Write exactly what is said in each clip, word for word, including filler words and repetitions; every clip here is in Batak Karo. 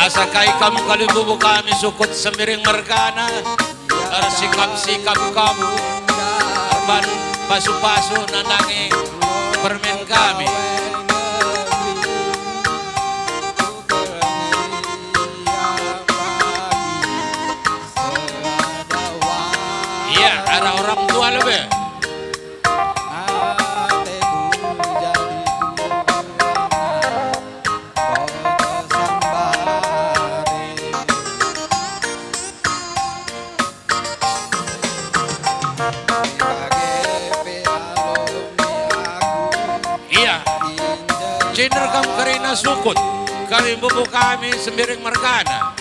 Asa kai kam kalimbubu kami sukut Sembiring mergana, ersikap-sikap kam erban pasu-pasu nandangi permen kami. Iya, arah orang tua lebe. Iya. Cinder kam kerina sukut, kalimbubu kami Sembiring mergana.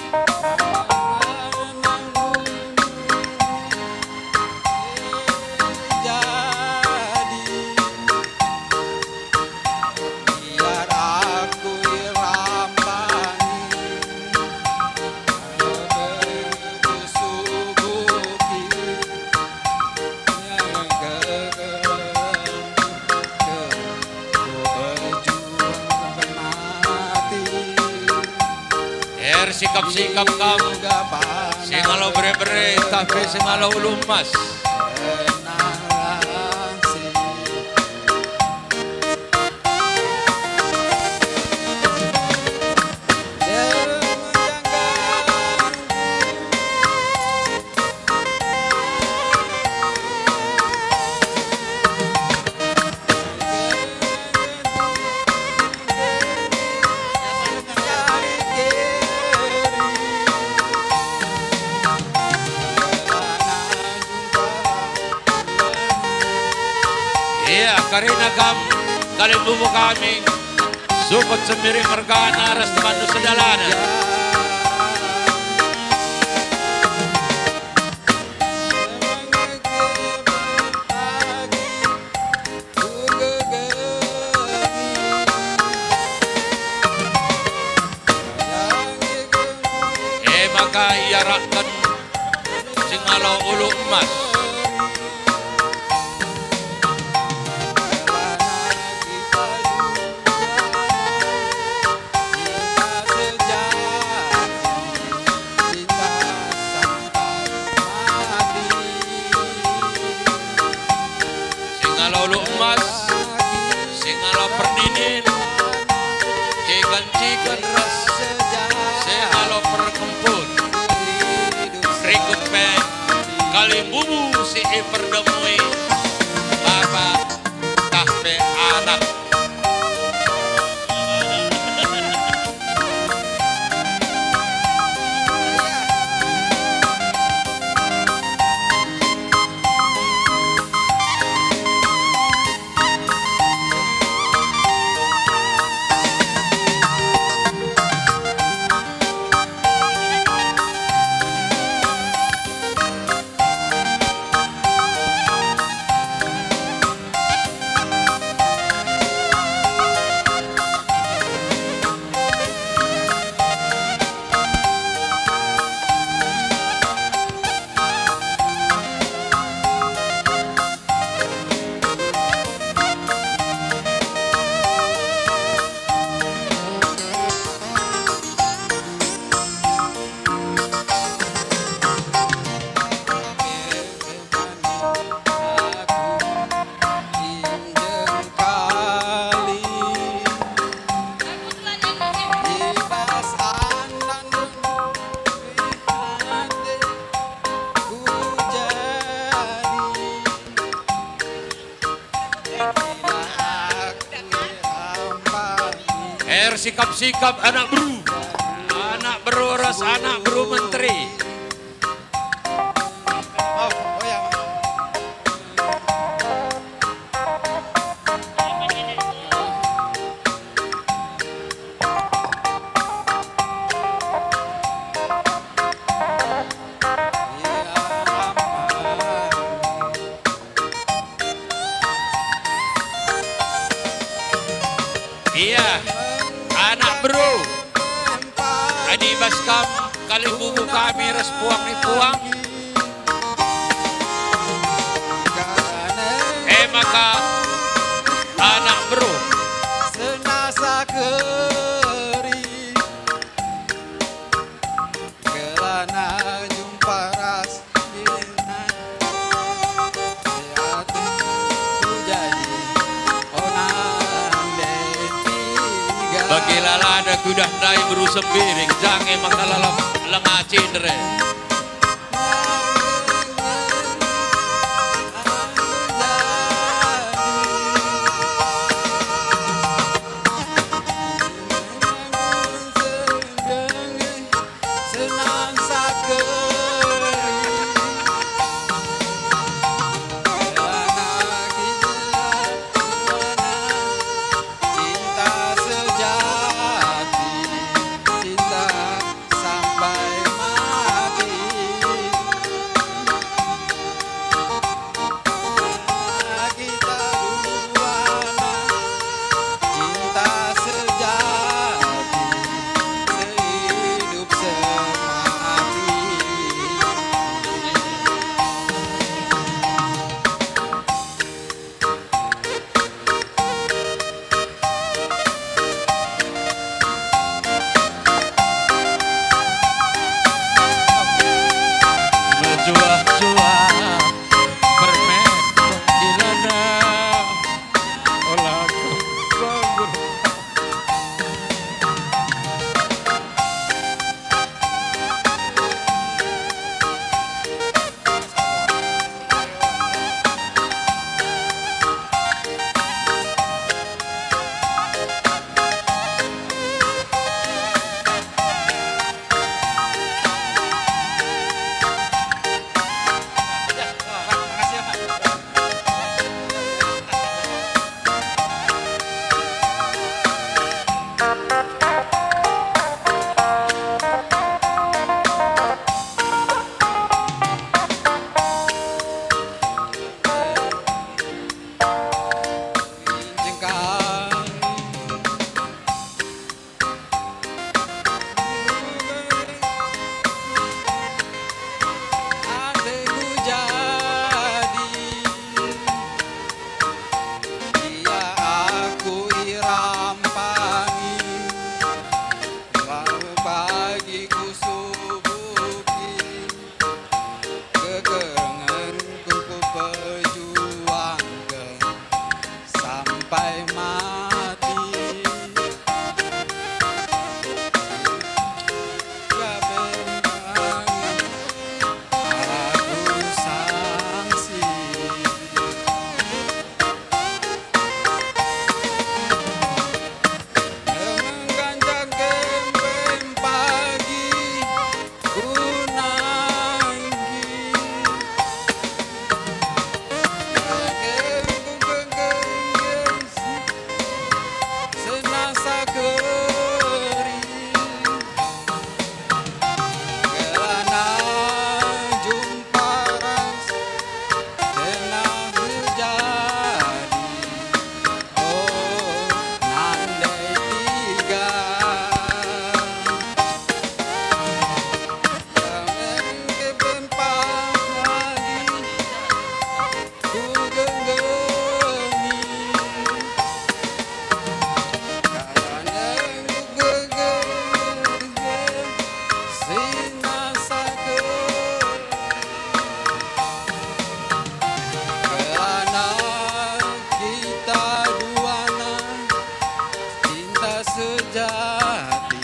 Ersikap-sikap kam, singalo bere-bere, tapi singalo ulu emas. Iya, karina kam kalimbubu kami, sukut Sembiring mergana ras temanndu sedalanen. E maka iarakken singalo ulu emas. Singalo ulu emas, singalo perninin, ciken-ciken ras singalo perkempun. Rikut pe kalimbubu si iperdemui bapa tah pe anak. Ersikap-sikap anak beru, anak beru ras anak beru menteri. Iya, anak beru. Adi bas kam kalimbubu kami ras puang ni puang, e maka anak beru. Senasa keri. Lalada kudah ndai beru Sembiring, jange maka lalap lenga cindere. Senang sakeri, anak gila, cinta sejati, cinta sampai mati. Kita duana cinta sejati, sehidup semati. Mejuah-juah permen pengkilana, ola kau banggur. Ateku jadi ia aku irampangi, lalu pagi kusubuki kekengenku kupejuangken sampai mati. Gabe aku sangsi. Mengganjang kempen pagi ku nanggi. Senasa keri, gelana jumpa ras denah jadi, oh, nandai tiga. Jangan kepempang lagi. Kugenggemi kalangen kugenggemi si nasa keri. Kerana kita duana cinta sejati.